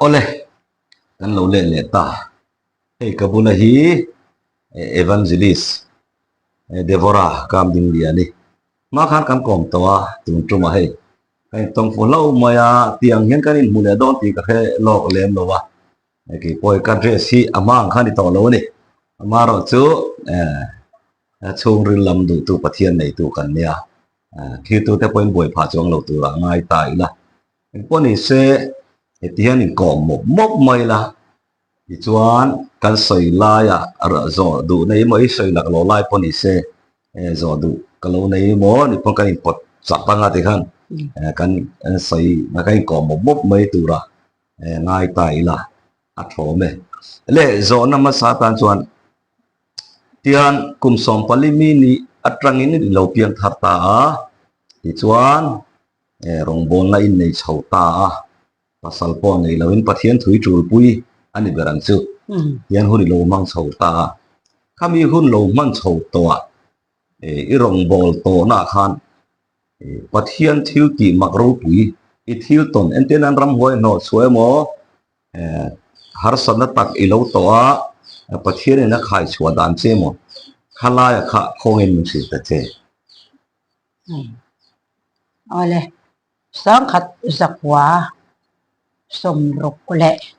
Awle, kan lo leh leh ta. Hei ka bula hi Evangelist Deborah Kamdingliani hma khan kan kawm tawh a, tun tumah hei ka intawng fu hlauh mai a, tiang hian kan inhmu leh dawn tih ka hre lawk lem lo a. Kei pawh hi ka dress hi a hma ang kha a ni tawh lo a ni. Amaherawhchu chhungril lam duhtu Pathian neitu kan nia, thirtute pawhin buai phah chuang lo turah ngai ta ila. Engpawh ni se heti hian inkawm mawp mawp mai ila, tichuan kan sawi laia zawh duh nei emaw i sawi lak lo lai pawh ni se zawh duh ka lo nei emaw ni pawn kan inpawt chak anga tikhan kan sawi kan inkawm mawp mawp mai tura ngai ta ila a thawm e. Le zawhna hmasa atan chuan tian kum 14 mi ni atangin i lo piang thar ta a, tichuan rawngbawlna in nei chho ta a, pasal pawh nei loin Pathian thui tulpui a ni ber ang chu tian hun i lo hmang chho ta a. Khami hun lo hman chho tawhah i rawngbâwl tawhnaah khan Pathian thil tih mak ropui i thil tawn entir nan ramhuai hnawh chhuah emaw harsatna tak i lo tawh a, Pathianin a khai chhuah dan che emaw khalaia kha khawngin min hrilh ta che. Awle, 1962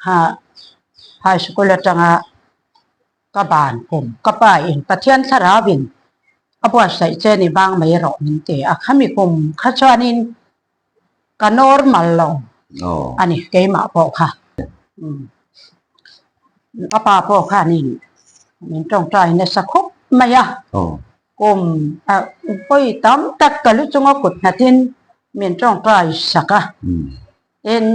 kha high school atanga ka ban kum ka pa in Pathian thlarau in a buatsaih che ni bang mai rawh min ti a, khami kum kha chuanin ka normal lo a ni keimah pawh kha ka pa pawh khanin min tawngtai nasa khawp mai a, kum pawi tam tak ka lu chunga kut nghatin min tawngtai sak a, tin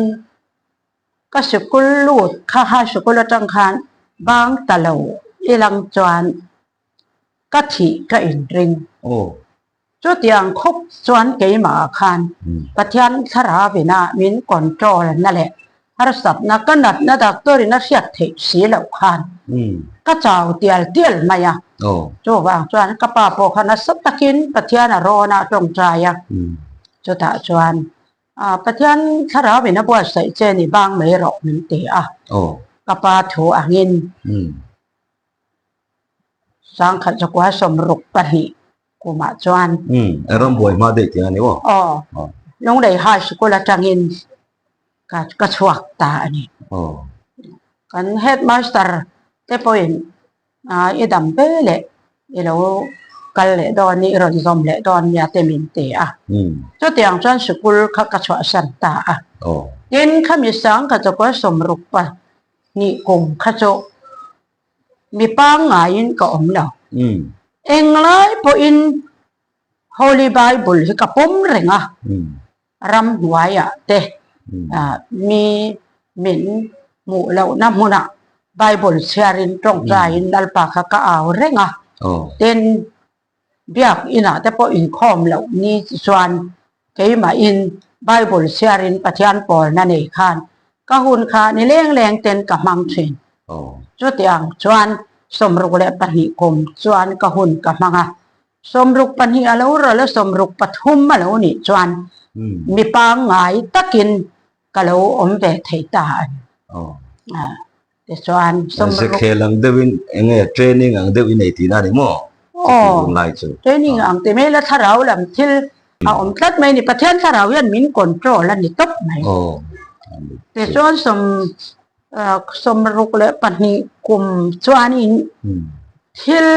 Ka sikul lut kha high sikul atang khan bang ta lo ilang chuan ka thih ka inring. Chutiang khup chuan keimah ah khan Pathian thlarau ina min control na leh harsatna ka natna doctor in a hriat theih si loh khan ka chau tial tial mai a. Chuvang chuan ka pa pawh kha nasa takin Pathian a rawn a tawngtai a. Chutah chuan Pathian thlarau in a buatsaih che ni bang mai rawh min ti a, ka pa thu angin 1962 kumah chuan Ram buai hma daih tih a ni aw. Aw, Lunglei High School atangin ka chhuak ta a ni. Kan headmaster te pawhin I dam ve leh i lo kal leh dawn i rawn zawm leh dawn nia te min ti a. Chutiang chuan sikul kha ka chhuahsan ta a. Tin, khami sang kha chu kawi 62 kum kha chu mi pangngaiin ka awm lo. Englai pawhin Holy Bible hi ka pawm reng a. Ramhnuaiah te mi min hmuh lohna hmunah Bible chhiarin tawngtaiin Lalpa kha ka au reng a. Tin, biak inah te pawh inkhawm loh ni chuan keimahin Bible chhiarin Pathian pawlna nei khan ka hun kha ni leng leng ten ka hmang thin. Chutiang chuan 62 kum chuan ka hun ka hmang a. 62 a lo rawlh a, 63 a lo nih chuan mi pangngai takin ka lo awm ve thei ta a ni. Tichuan 60. Zekhel ang deuhin eng nge training ang deuh i nei tihna a ni maw? Aw, training ang ti mai la thlarau lam thil a awm tlat mai a ni. Pathian thlarau hian min control a ni tawp mai. Tichuan 62 kum chuanin thil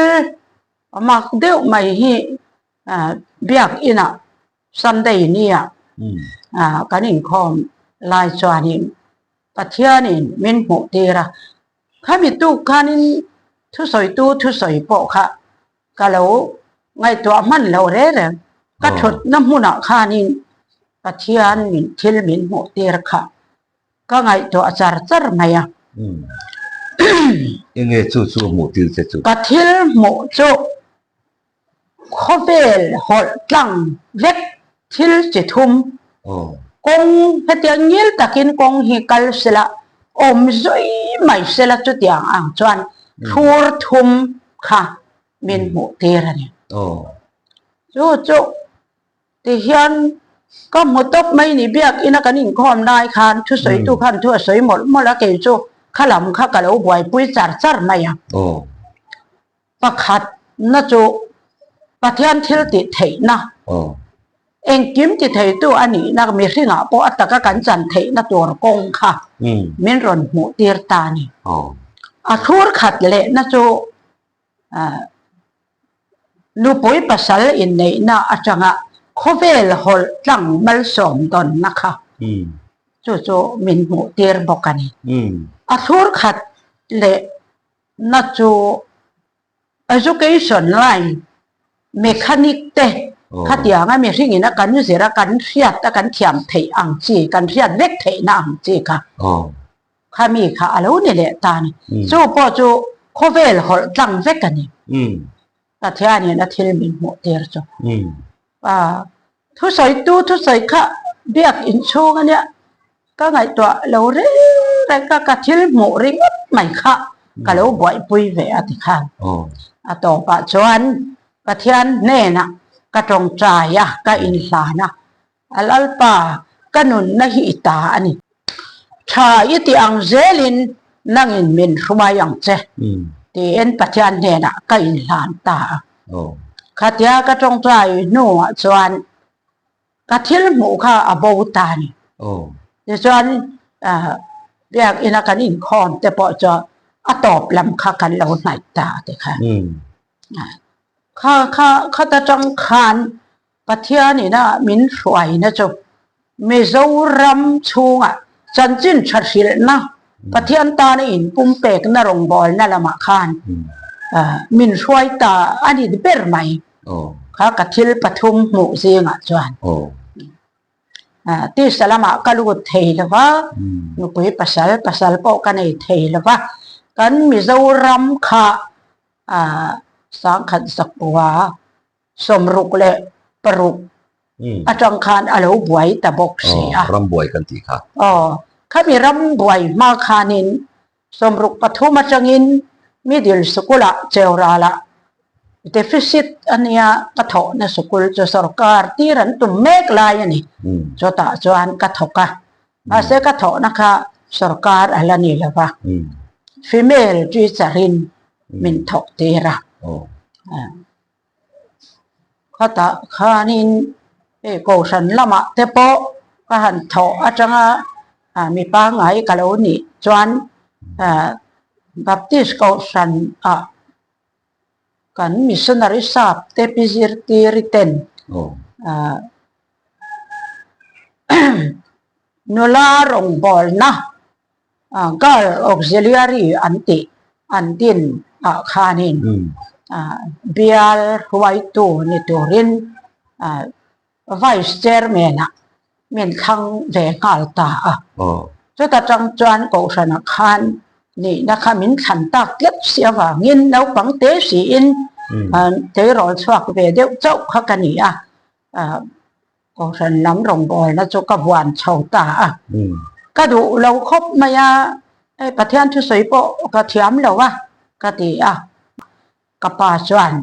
A mak deuh mai hi biak inah Sunday nia kan inkhawm lai chuanin Pathianin min hmuh tir a, khami tuk khanin thusawitu thusawi pawh kha ka lo ngaihtuah hman lo reng reng. Ka thutna hmunah khanin Pathian min thil min hmuh tir kha Ka ngaihtuah char char mai a. Enge chu chu hmuh tir che chu? Ka thil hmuh chu khawvel hawlh tlang vek thil chi thum. Kawng hetiang ngil takin kawng hi kal sela awm zui mai sela chutiang ang chuan thlur thum kha min hmuh tir a ni. Chu chu Tihian Ka hmu tawp mai ni biakina kan inkhawm lai khan thusawitu khan thu a sawi mawlh mawlh a, kei chu kha lam kha ka lo buaipui char char mai a. Pakhat na chu Pathian thil tih theihna, engkim ti theitu a nihna mihringah pawh a taka kan chan theihna tur kawng kha min rawn hmuh tir ta a ni. A thlur khat lehna chu Nupui pasal inneihna atanga khawvel hawlh tlang malsawm dawnna kha chu chu min hmuh tir bawk a ni. A thlur khat leh na chu education line mechanic te khatianga mihringin a kan zir a kan hriat a kan thiam theih ang chi kan hriat vek theihna ang chi kha. Khami kha a lo ni leh ta a ni. Chu pawh chu khawvel hawlh tlang vek a ni. Pathianin a thil min hmuh tir chu. Thusawitu thusawi kha biak inchhung a nia, ka ngaihtuah lo reng reng kha ka thil hmuh ringawt mai kha ka lo buaipui ve a ti khan. A tawpah chuan Pathian hnenah ka tawngtai a, ka inhlan a, A Lalpa, ka nunna hi i ta a ni. Tha i ti ang zelin nangin min hruai ang che, tiin Pathian hnenah ka inhlan ta a. Khatia ka tawngtai hnuah chuan ka thil hmuh kha a bo ta a ni. Tichuan, biakina kan inkhawm te pawh chu a tawp lam kha kan lo hnaih ta a ti kha. Kha kha khata tang khan Pathianin a min hruaina chu Mizoram chhungah chanchin tha hrilhna, Pathian tana inpumpekna rawngbawlna lamah khan min hruai ta a ni ber mai. Kha ka thil pathum hmuh zingah chuan tisa lamah ka lut thei lo va, nupui pasal pasal pawh ka nei thei lo va, kan Mizoram kha sangkhat zakua 66 atang khan a lo buai ta bawk si a. Ram buai kan tih kha. Aw, khami ram buai hma khanin 63 atangin middle sikul-ah Cheural-ah deficit a nia ka thawhna sikul chu sorkar tir an tum mek lai a ni. Chutah chuan ka thawk a, mahse ka thawhna kha sorkar a la ni lo va, female teacher-in min thawk tir a. Khatah khanin hei kohhran lamah te pawh ka han thawh atanga mi pangngai ka lo nih chuan Baptist kohhran ah kan missionary sap te pi zirtiri ten nula rawngbawlna Girl Auxiliary an tih an din ah khanin bial hruaitu ni turin Vice Chairman ah min thlang ve nghal ta a. Chuta tang chuan Kohhranah khan nihna kha min thlan tak tlat si avangin naupang te siin tleirawl chhuak ve deuh chauh kha ka ni a. Kohhran lam rawngbawlna chu ka vuan chho ta a, ka duh lo khawp mai a, hei Pathian thusawi pawh ka thiam lo a, ka ti a. Ka pa chuan,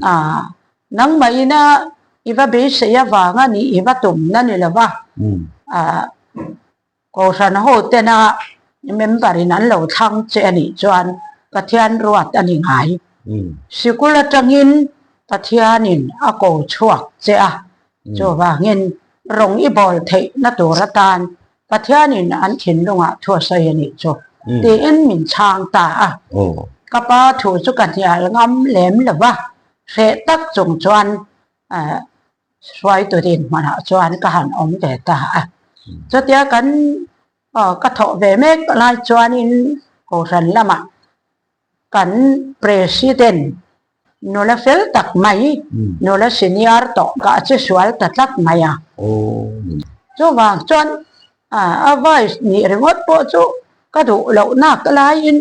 Aah, nangmahina i va beisei avanga nih i va tumna ni lo va, aah, Kohhran ho tena member in an lo thlang che a nih chuan Pathian ruat a ni ngai. Sikul atangin Pathianin a ko chhuak che a, chuvangin rawng i bawl theihna tur atan Pathianin an thinlungah thu a sawi a nih chu tiin min chhang ta a. Ka pa thu chu ka hnial ngam lem lo va, hreh tak chung chuan Hruaitu dinhmunah chuan ka han awm ve ta a. Chutia kan ka thawh ve mek lai chuanin Kohhran lamah kan President nula fel tak mai, nula senior tawh ka a che sual ta tlat mai a. Chuvang chuan a vice nih ringawt pawh chu ka duh loh nak laiin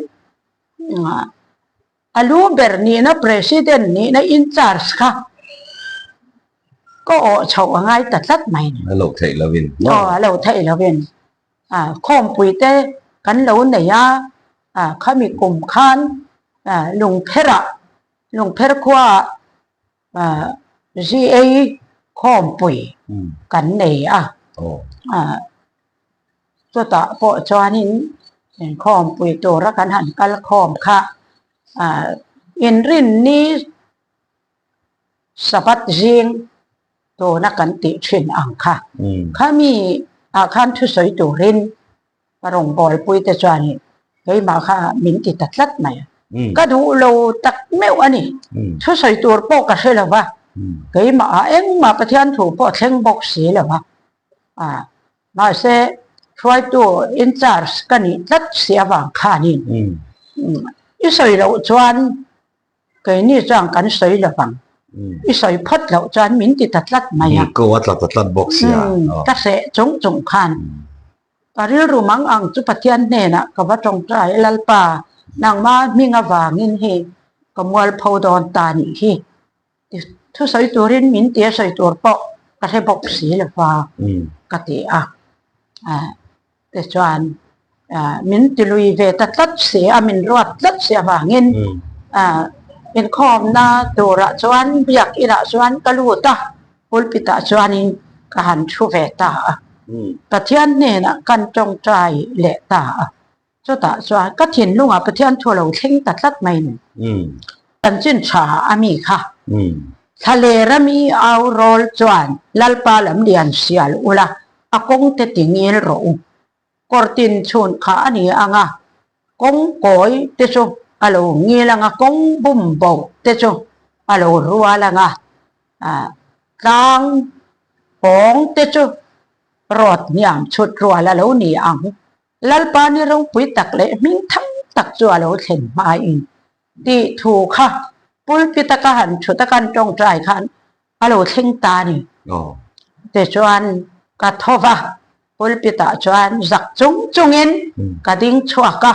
A lu ber nihna President nihna in charge kha ka awh chhoh a ngai ta tlat mai. A lo theih lovin. Aw, a lo theih lovin. A khawmpui te kan lo nei a, a khami kum khan Lungpherah, Lungpher khuaah GA. Khawmpui kan nei a, chutah pawh chuanin inkhawmpui tura kan han kal khawm kha inrinni Sabbath zing tuna kan tih thin ang kha. Khami ah khan thusawi turin Ka rawngbawlpui te chuanin keimah kha min ti ta tlat mai a. Ka duh lo tak meuh a ni. Thusawi tur pawh ka hre lo va, keimah ah engmah Pathian thu pawh thleng bawk si lo va. Mahse, hruaitu in charge ka nih tlat si avang khanin i sawi loh chuan Keini chuan kan sawi lo vang. I sawi phawt loh chuan min ti ta tlat mai a. Ko a tla ta tlat bawk sia. Ka hreh chung chung khan ka rilru mang ang chu Pathian hnenah ka va tawngtai a, Lalpa, nangma hming avangin hei ka mualpho dawn ta nih hi. Thusawi turin min ti a sawi tur pawh ka hre bawk si lo va ka ti a. Tichuan min ti lui ve ta tlat si a, min ruat tlat si avangin inkhawmna turah chuan biak inah chuan ka lut a, pulpit ah chuanin ka han thu ve ta a. Pathian hnenah kan tawngtai leh ta a. Chutah chuan ka thinlungah Pathian thu a lo thleng ta tlat mai ni. Chanchin tha a mi kha. Thlaler a mi au rawl chuan Lalpa lam lian sial ula, a kawng te ti ngil rawh u. Kawrtin chhun kha a ni ang a, kawng kawi te chu a lo ngil ang a, kawng bum bo te chu a lo rual ang a, tlang pawng te chu rawt hniam chhut rual a lo ni ang. Lalpa ni ropui tak leh hming tham tak chu a lo thlen hmain tih thu kha pulpit a ka han thut a kan tawngtai khan a lo thleng ta a ni. Tichuan ka tho va, pulpit ah chuan zak chung chungin ka ding chhuak a,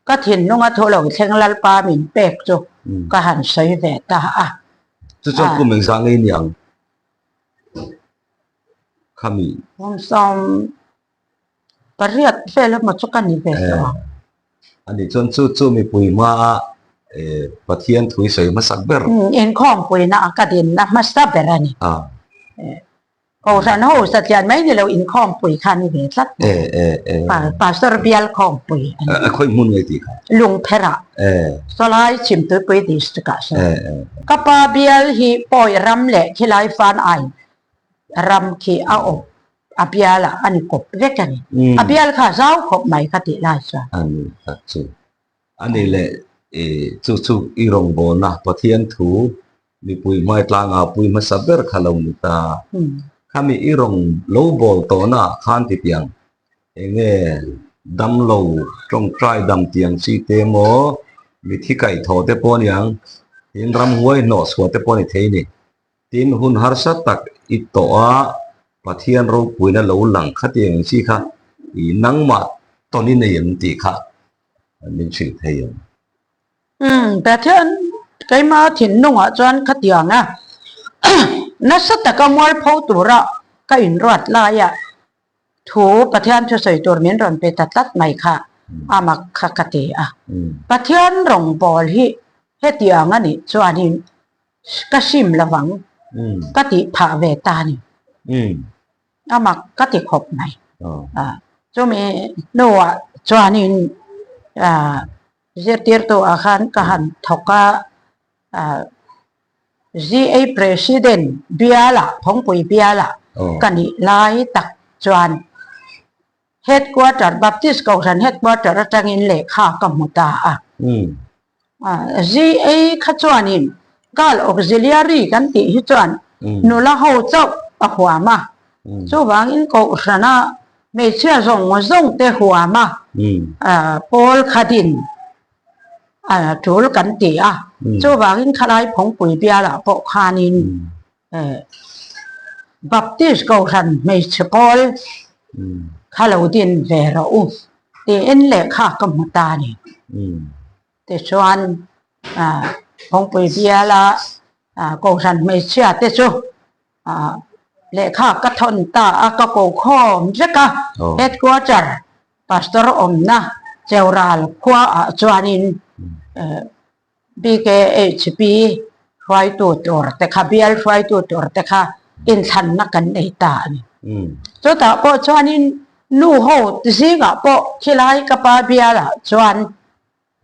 ka thinlung a thu lo thleng Lalpa min pek chu ka han sawi ve ta a. Chu chuan kum engzah ngei niang khami? Kum Pariat vel emaw chu ka ni ve tawh ang. A nih chuan chu chu mipui hmaa Pathian thu i sawi hmasak ber. Inkhawmpuina a ka dinna hmasa ber a ni. Kohhran ho satlian mai ni lo inkhawmpui kha a ni ve tlat mai. Pastor bial khawmpui a ni. A khawi hmun nge tih kha? Lungpherah. Sawlai Chhimtuipui District ah sawn. Ka pa bial hi Pawi ram leh khilai fan ai ram khi a awp A bial ah a ni kawp vek a ni. A bial kha a zau khawp mai ka tih lai chuan. A ni tak chu. A ni leh i chu chu i rawngbawlna Pathian thu mipui hmai tlanga pui hmasa ber kha lo ni ta. Khami i rawn lo bawl tawhna ah khan titiang eng nge damlo tawngtai dam tiang chi te emaw mithi kaihthawh te pawh a niang tin ramhuai hnawhchhuah te pawh a ni thei a ni. Tin, hun harsa tak i tawh a, Pathian ropuina lo lang khatiang ang chi kha i nangmah tawn i nei em tih kha min hrilh thei ang. Umm, Pathian keima thinlungah chuan khatiang a, nasa taka mualpho tura ka inruat laia thu Pathian thusawi tur min rawn pe ta tlat mai kha a mak kha ka ti a. Pathian rawngbâwl hi hetiang a nih chuanin Ka sim lovang ka tih phah ve ta a ni. A mak ka ti khawp mai. Chumi hnuah chuanin zirtirtu ah khan ka han thawk a, ZA President bialah, Phawngpui bialah ka nih lai tak chuan Headquarter, Baptist Kohhran Headquarter atangin lehkha ka hmu ta a. ZA kha chuanin Girl Auxiliary kan tih hi chuan nula ho chauh a huam a. Chuvangin Kohhrana hmeichhia zawng zawng te huam a, pawl kha din tul kan ti a. Chuvangin khalai Phawngpui bialah pawh khanin Baptist Kohhran hmeichhe pawl kha lo din ve rawh u tiin lehkha ka hmu ta a ni. Tichuan Phawngpui biala Kohhran hmeichhia te chu lehkha ka thawn ta a, ka ko khawm vek a, Headquarter Pastor awmna Cheural khuaah chuanin BKHP hruaitu tur te kha, bial hruaitu tur te kha inthlanna kan nei ta a ni. Chutah pawh chuanin nu ho zingah pawh khilai ka pa bialah chuan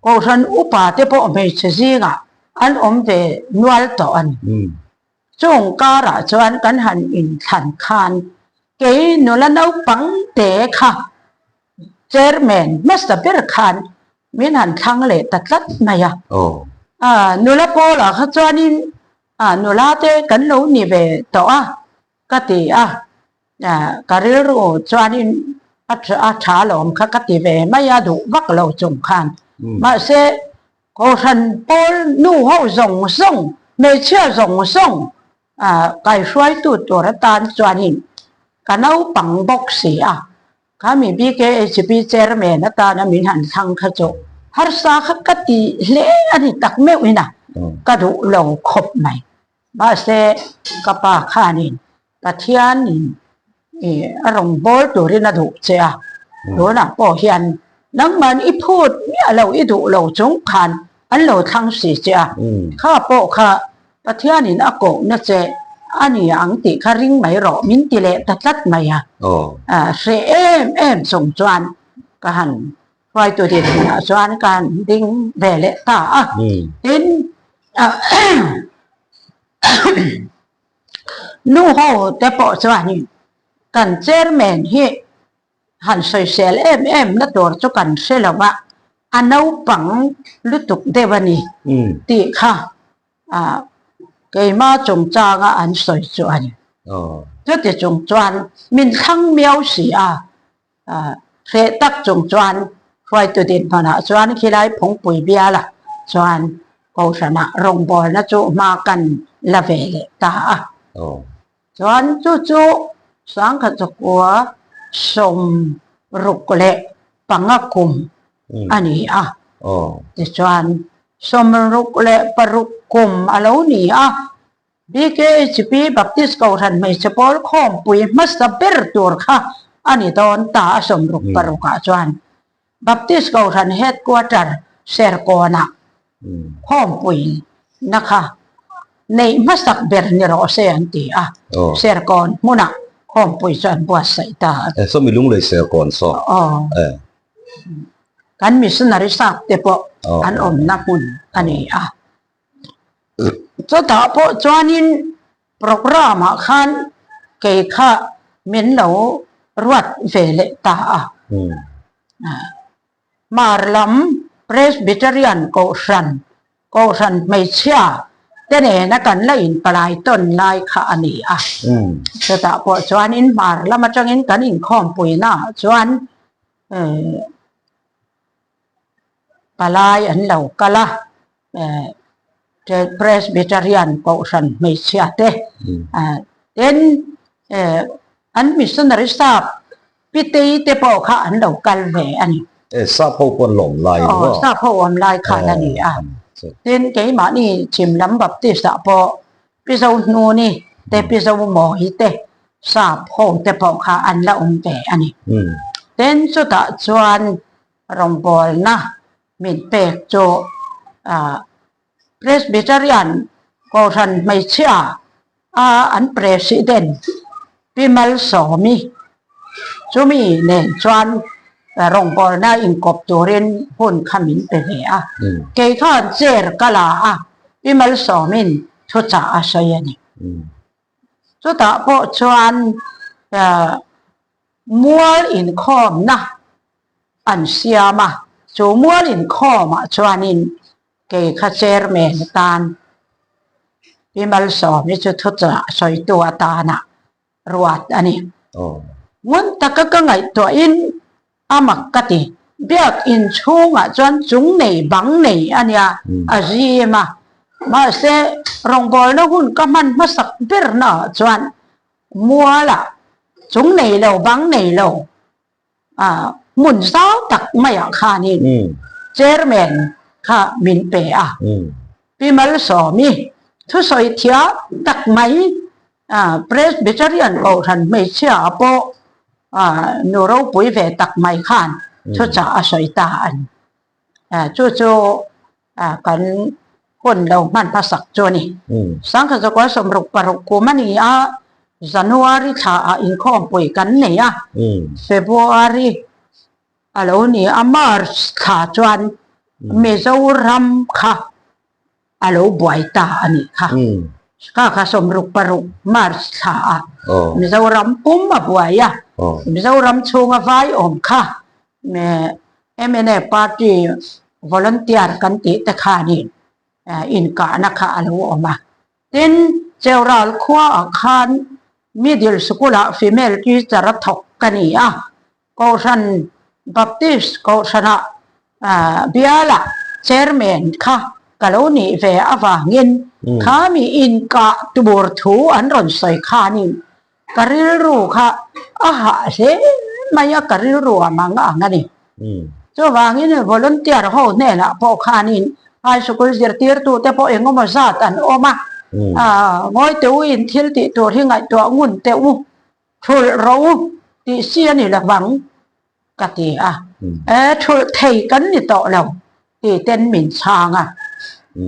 Kohhran upa te pawh hmeichhe zingah an awm ve nual tawh a ni. Chung karah chuan kan han inthlan khan kei nula naupang te kha Chairman hmasa ber khan min han thlang leh ta tlat mai a. Nula pawlah kha chuanin nula te kan lo ni ve tawh a ka ti a, ka rilru chuanin a tha lawm kha ka ti ve mai a duh vak lo chung khan. Mahse Kohhran pawl nu ho zawng zawng, hmeichhia zawng zawng kaihruaitu tur atan chuanin ka naupang bawk si a, Khami BKHP Chairman atana min han thlang kha chu harsa kha ka ti hle a ni tak meuhin a, ka duh lo khawp mai. Mahse, ka pa khanin Pathianin a rawngbâwl turin a duh che a, tunah pawh hian nangman i phut miah lo, i duh lo chung khan an lo thlang si che a, kha pawh kha Pathianin a kohna che a ni ang tih kha ring mai rawh min ti leh ta tlat mai a. Hreh em em chung chuan ka han hruaitu dinhmunah chuan ka han ding ve leh ta a. Tin, nu ho te pawh chuanin kan chairman hi Han sawisel em em na tur chu kan hre lo a, a naupang lutuk deuh a ni tih kha keima chungchanga an sawi chu a ni. Chuti chung chuan min thlang miau si a, hreh tak chung chuan hruaitu dinhmunah chuan khilai phungpui bialah chuan Kohhranah rawngbawlna chu hma kan la ve leh ta a. Chuan chu chu 1965 kum a ni a. Tichuan 66 kum a lo ni a. BKHP Baptist Kohhran Hmeichhe Pawl khawmpui hmasa ber tur kha a ni dawn ta a 66 ah chuan. Baptist Kohhran Headquarter Serkawnah khawmpui na kha neih hmasak ber ni rawh se an ti a, Serkawn hmunah khawmpui chu an buatsaih ta a. Sawmi lunglei Serkawn saw. Aw. Kan missionary sap te pawh an awmna hmun a ni a. Chutah pawh chuanin Programme ah khan kei kha min lo ruat ve leh ta a. Hmar lam Presbyterian Kohhran, Kohhran hmeichhia te nena kan la inpalai tawn lai kha a ni a. Chutah pawh chuanin hmar lam atangin kan inkhawmpuina ah chuan palai an lo kal a. Presbyterian Kohhran hmeichhia te tin an missionary sap Pitei te pawh kha an lo kal ve a ni. Sap ho pawh an lo awm lai ni maw? Sap ho awm lai khan a ni a. Tin keimahni Chhim lam Baptist ah pawh Pi Zohnuni te Pi Zomawi te sap ho te pawh kha an la awm ve a ni. Tin chutah chuan rawngbawlna min pek chu Presbyterian Kohhran hmeichhia a an President Pi Malsawmi chumi nen chuan rawngbawlna inkawp turin hun kha min pe ve a. Kei khan chair ka la a, Pi Malsawmin thuchah a sawi a ni. Chutah pawh chuan Mual inkhawmna an siam a, chu mual inkhawmah chuanin kei kha chairman atan Pi Malsawmi chu thuchah sawitu atana ruat a ni. Ngun taka ka ngaihtuahin a mak ka ti. Biak inchhungah chuan chung nei bang nei a nia, a zim a. Mahse, rawngbawlna hun ka hman hmasak bernaah chuan Mualah chung nei lo bang nei lo hmun zau tak maiah khanin chairman kha min pe a. Pi Malsawmi thusawi thiam tak mai Presbyterian Kohhran hmeichhia pawh nu ropui ve tak mai khan thuchah a sawi ta a ni. Chu chu kan hun lo hman hmasak chu a ni. 1966 kum a ni a. January thla ah inkhawmpui kan nei a, February a lo ni a, March thla chuan Mizoram kha a lo buai ta a nih kha. Kha kha 66 March thla ah Mizoram pum a buai a, Mizoram chhunga vai awm kha mnf party volunteer kan tih te khanin inkahna kha a lo awm a. Tin, Cheural khuaah khan Middle School-ah female teacher a thawk ka ni a, Kohhran Baptist Kohhranah bialah chairman kha ka lo nih ve avangin kha mi inkah tur thu an rawn sawi khanin ka rilru kha a hah hle mai a, ka rilru a mang ang a ni. Chuvangin volunteer ho hnenah pawh khanin high school zirtirtute pawh engemaw zat an awm a, ngawi teh u in thil tih tur hi ngaihtuah ngun teh u, thulh rawh u tih si a ni lovang ka ti a, e thulh thei kan ni tawh lo tih ten min chhang a,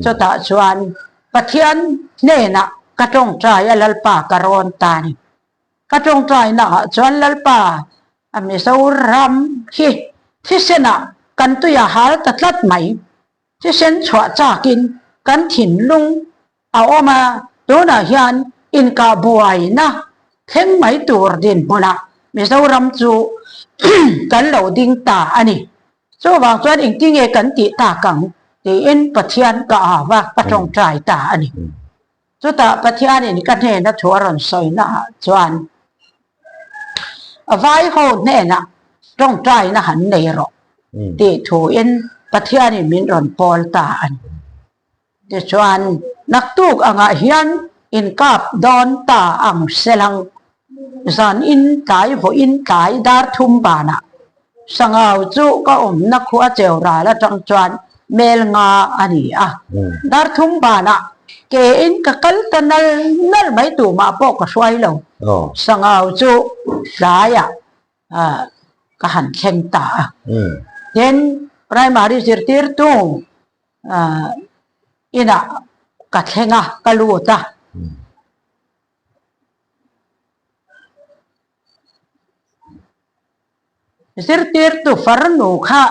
chutah chuan Pathian hnenah ka tawngtai a Lalpa ka rawn ta a ni. Ka tawngtaina ah chuan Lalpa a Mizoram hi thisenah kan tui a hal ta tlat mai, thisen chhuah chakin kan thinlung a awm a, tunah hian inkah buaina thleng mai tur dinhmunah Mizoram chu kan lo ding ta a ni. Chuvang chuan engtinge kan tih tak ang tiin Pathian ka au a, ka tawngtai ta a ni. Chutah Pathianin ka hnena thu a rawn sawi naah chuan vai ho hnenah tawngtaina han nei rawh tih thuin Pathianin min rawn pawl ta a ni. Tichuan, naktuk angah hian inkap dawn ta ang selang zan in tlai vawiin tlai dar thum banah Sangau chu ka awmna khua cheu ral atang chuan mel nga a ni a. Dar thum banah ke in ka kal ta nal nal mai tumah pawh ka hruai lo. Sangau chu tlaiah ka han thleng ta a. Tin, primary zirtirtu inah ka thleng a, ka lut a. Zirtirtu farnu kha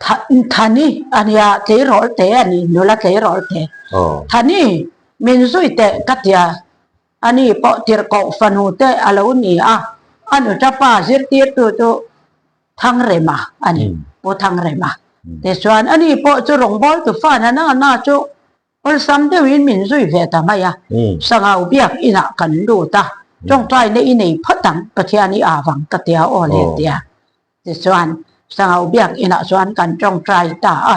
Thani a nia, tleirawl te a ni, nula tleirawl te. Thani, min zui teh ka tia, ani pawh tirhkoh fanu te a lo ni a, a nutapa zirtirtu chu Thangrema a ni, Pu Thangrema. Tichuan ani pawh chu rawngbawltu fa na na na chu Awlsam deuhin min zui ve ta mai a, Sangau biak inah kan lut a, tawngtaina i nei phawt ang, Pathian i av ang ka tia aw le tia. Tichuan, Sangau biak inah chuan kan tawngtai ta a,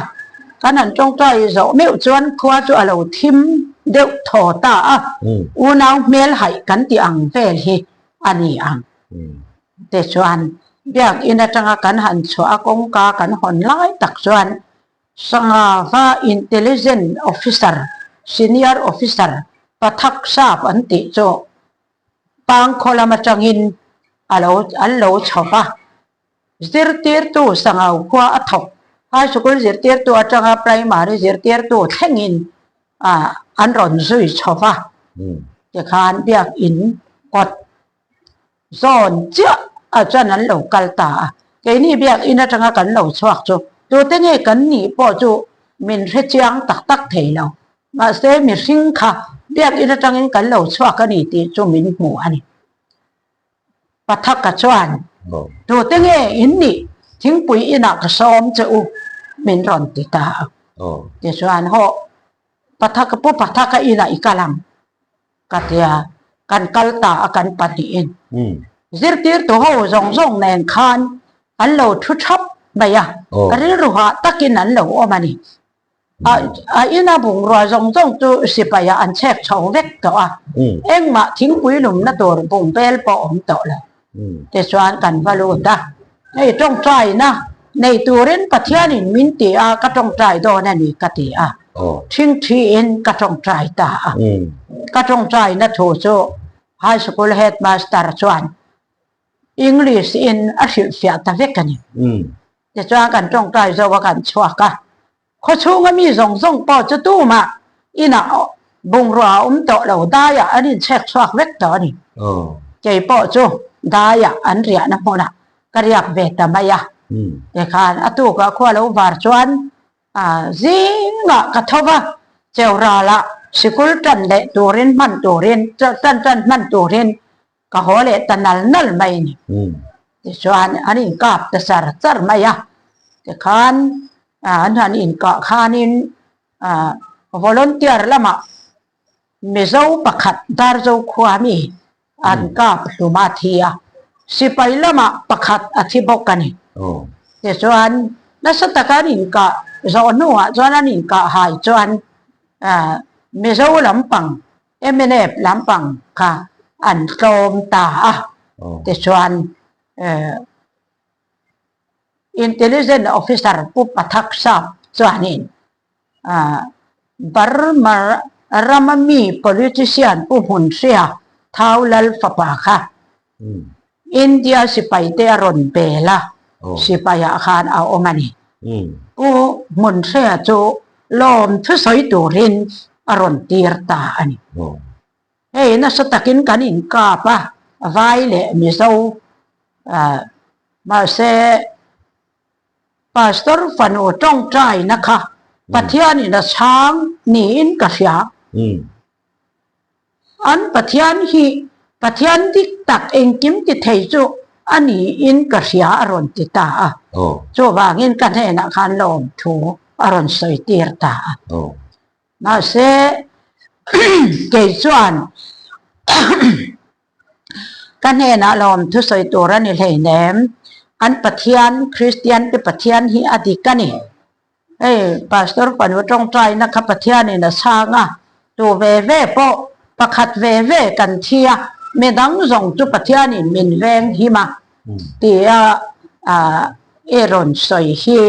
kan han tawngtai zawh meuh chuan khua chu a lo thim deuh thaw ta a, unau hmel haih kan tih ang vel hi a ni ang. Tichuan, biak in atanga kan han chhuah a kawngka kan hawn lai tak chuan Sangava Intelligent Officer, Senior Officer, Pathak Sap an tih chu Pangkhaw lam atangin a lo an lo chho va. Zirtirtu Sangau khua a thawk, High School zirtirtu atanga Primary zirtirtu thlengin an rawn zui chho va. Tikhan Biakin kawt Zawn chiah ah chuan an lo kal ta a, keini biakinn atanga kan lo chhuak chu tute nge kan nih pawh chu min hre chiang tak tak thei lo. Mahse mihring kha biakinn atangin kan lo chhuak a ni tih chu min hmu a ni. Pathaka chuan, Tute nge in nih? Thingpui inah ka sawm che u min rawn ti ta a. Tichuan, Hawh, Pathaka pu Pathaka inah i kal ang. Ka tia, kan kal ta a kan pahnihin. Zirtirtu ho zawng zawng nen khan an lo thu thap mai a, rilru hah takin an lo awm a ni. A ina bungrua zawng zawng chu sipaiah an chhek chho vek tawh a, engmah thingpui lumna tur bungbel pawh awm tawh lo. Tichuan kan va lut a, hei tawngtaina nei turin Pathianin min ti a, ka tawngtai dawn a ni ka ti a, thingthiin ka tawngtai ta a. Ka tawngtaina thu chu High School Headmaster chuan English in a hrilhfiah ta vek a ni. Tichuan kan tawngtai zo a kan chhuak a, khawchhunga mi zawng zawng pawh chu tumah inah. Bungrua a awm tawh lo, daiah an inchhek chhuak vek tawh a ni. Kei pawh chu daiah an riahna hmunah ka riak ve ta mai a. Tikhan a tukah khua lo var chuan zingah ka tho va, Cheuralah sikul tan leh turin hman turin tan tan hman turin ka haw leh ta nal nal mai a ni. Tichuan an inkap ta char char mai a, tikhan an han inkah khanin volunteer lamah Mizo pakhat Darzo khua mi an kap hlum a thi a, sipai lamah pakhat a thi bawk a ni. Tichuan nasa taka an inkah zawh hnuah chuan an inkah hai chuan Mizo lampang mnf lampang kha an tlawm ta a, tichuan Intelligence Officer Pu Pathak Sap chuanin Burma rama mi politician Pu Hmunhria Thau Lal fapa kha India sipaite a rawn bel a, sipaiah khan a awm a ni. Pu Hmunhria chu lawm thusawi turin a rawn tir ta a ni. Hei nasa takin kan inkap a, Vai leh Mizo mahse Pastor fanu tawngtaina kha Pathianin a chhang niin ka hria. An Pathian hi Pathian dik tak engkim ti thei chu a niin ka hria a rawn ti ta a. Chuvangin ka hnenah khan lawmthu a rawn sawi tir ta a. Mahse kei chuan Ka hnenah lawmthu sawi tur a ni hleinem. An Pathian, Kristian te Pathian hi a dik a ni. Hei Pastor fanu tawngtaina kha Pathianin a chhang a, tu ve ve pawh pakhat ve ve kan thi a, midang zawng chu Pathianin min veng him a tia i rawn sawi hi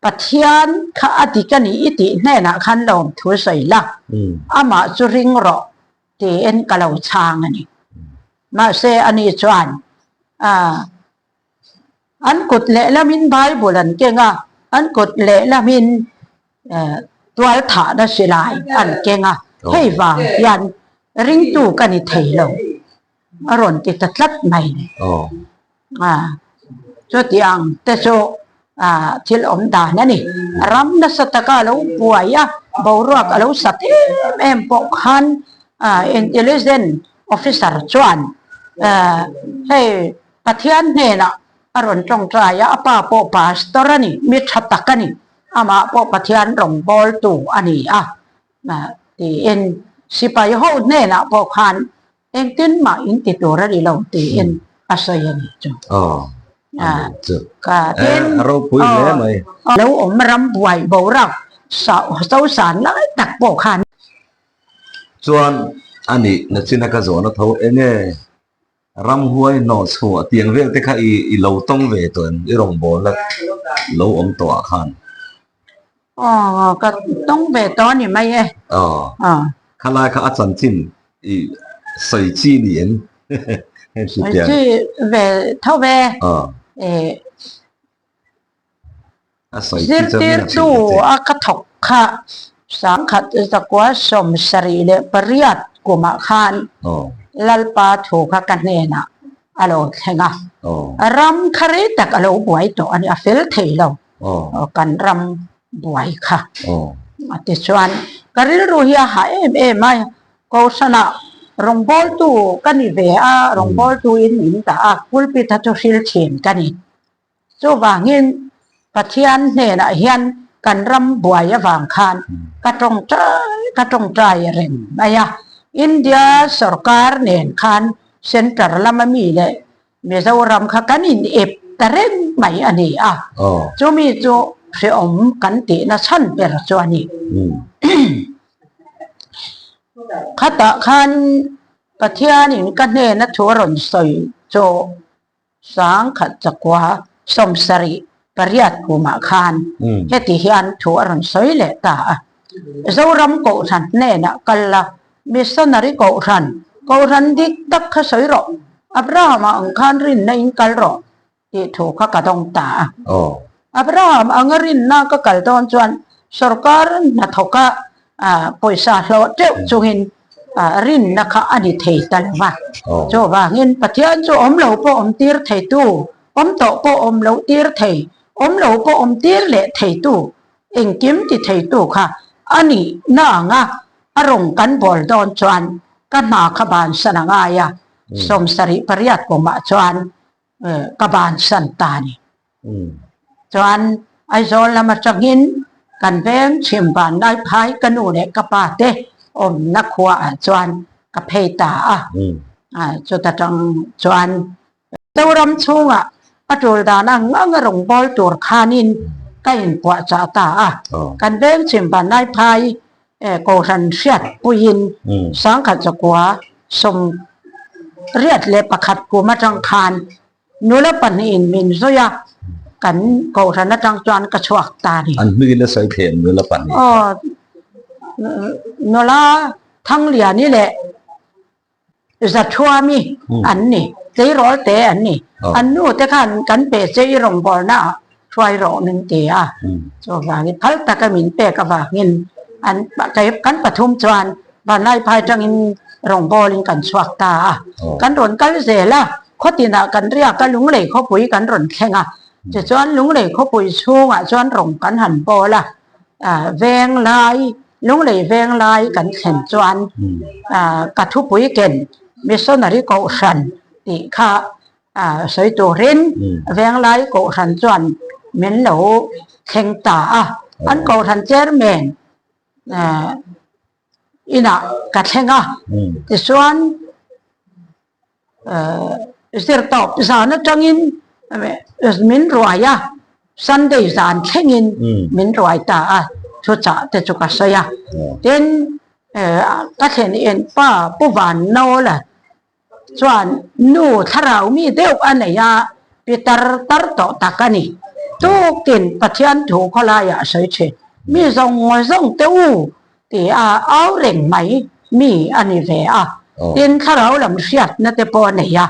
Pathian kha a dik a ni i tih hnenah khan lawmthu sawi la, amah chu ring rawh tiin ka lo chhang a ni. Mahse ani chuan an kut lehlamin Bible an keng a, an kut lehlamin tualthahna silai an keng a, hei vang hian ringtu ka ni thei lo a rawn ti ta tlat mai. Chutiang te chu thil awm dan a ni. Ram nasa taka a lo buai a, boruak a lo sat em em pawh khan intelligent officer chuan hei Pathian hnenah a rawn tawngtai a, a pa pawh pastor a ni, mi tha tak a ni, amah pawh Pathian rawngbawltu a ni a tiin sipai ho hnenah pawh khan Engtin mah in ti tur a ni lo tiin a sawi a ni chu. Aw, a ni chu. Ka tin, a ropui hle mai. Lo awm ram buai boruak so san lai tak pawh khan. Chuan a nih nachina ka zawhna tho eng e, ramhuai hnawh chhuah tiang vel te kha i lo tawng ve tawh em, i rawngbawlna lo awm tawh ah khan. Aw, ka tawng ve tawh a ni mai e. Aw, khalai kha a chanchin i sawi chi ni em? Sawi chi ve tho ve. Aw. A sawi chi chuan min a Zirtirtu a ka thawk kha 1978 kumah khan Lalpa thu kha ka hnenah a lo thleng a. Ram kha rei tak a lo buai tawh a ni, a fel thei lo. Kan ram buai kha. Tichuan, ka rilru hi a hah em em a, Kohhranah rawngbawltu ka ni ve a, rawngbawltuin min dah a, pulpit a chu hril thin ka ni. Chuvangin Pathian hnenah hian kan ram buai avang khan ka tawngtai ka tawngtai reng mai a. India sorkar nen khan Centre lama mi leh Mizoram kha kan inep ta reng mai a ni a. Chumi chu hrehawm kan tihna chhan ber chu a ni. Khatah khan Pathianin ka hnena thu a rawn sawi chu 1978 kumah khan heti hian thu a rawn sawi leh ta a, Zoram Kohhran hnenah kal la, Missionary Kohhran, Kohhran dik tak kha sawi rawh, Abraham-a ang khan rinna in kal rawh tih thu kha ka dawng ta a. Abraham anga rinna ka kal dawn chuan sorkar hnathawka. pawisa hlawh teuh chungin rinna kha a ni thei ta lo va. Chuvangin Pathian chu awm lo pawh awm tir theitu, awm tawh pawh awm loh tir thei, awm lo pawh awm tir leh theitu, engkim ti theitu kha a nih na anga a rawng kan bawl dawn chuan ka hna kha bansan a ngai a, 78 kumah chuan ka bansan ta a ni. Chuan Aizawl lam atangin kan veng chhim vanlai phai ka nu leh ka pa te awmna khuaah chuan ka phei ta a. Chuta tang chuan Zoram chhungah a tul dan ang ang a rawn bawl tur khanin ka inpuahchah ta a. Kan veng chhim vanlai phai Kohhran hriat puiin 1981 kum atang khan Nula pahnihin min zui a, kan kohhran atang chuan ka chhuak ta a ni. An hmingin a sawi thei ang nula pahnih kha. Aw, nula Thangliani leh Zathuami an ni, tleirawl te an ni. An nu te khan kan pe che i rawngbawlna ah hruai rawh min ti a, chuvangin phal taka min pek avangin an kan pathum chuan Vanlaiphai tangin rawngbawlin kan chhuak ta a. Kan rawn kal zel a, khawtinah kan riak a, Lunglei khawpui kan rawn thleng a. Tichuan Lunglei khawpui chhungah chuan rawng kan han bawl a, veng lai, Lunglei veng lai kan thlen chuan ka thupui ken Missionary Kohhran tih kha sawi turin Venglai Kohhran chuan min lo thleng ta a. An Kohhran Chairman inah ka thleng a, tichuan zirtawp zan atangin min ruai a, Sunday zan thlengin min ruai ta a, thuchah te chu ka sawi a. Tin, ka thlen en pa Pu Vannawla Chuan nu thlarau mi deuh a nei a, pi tar tar tawh tak a ni. Tukin Pathian thu khawlaiah a sawi thin. Mi zawng zawng te u ti a au reng mai mi a ni ve a. Tin thlarau lam hriatna te pawh a nei a.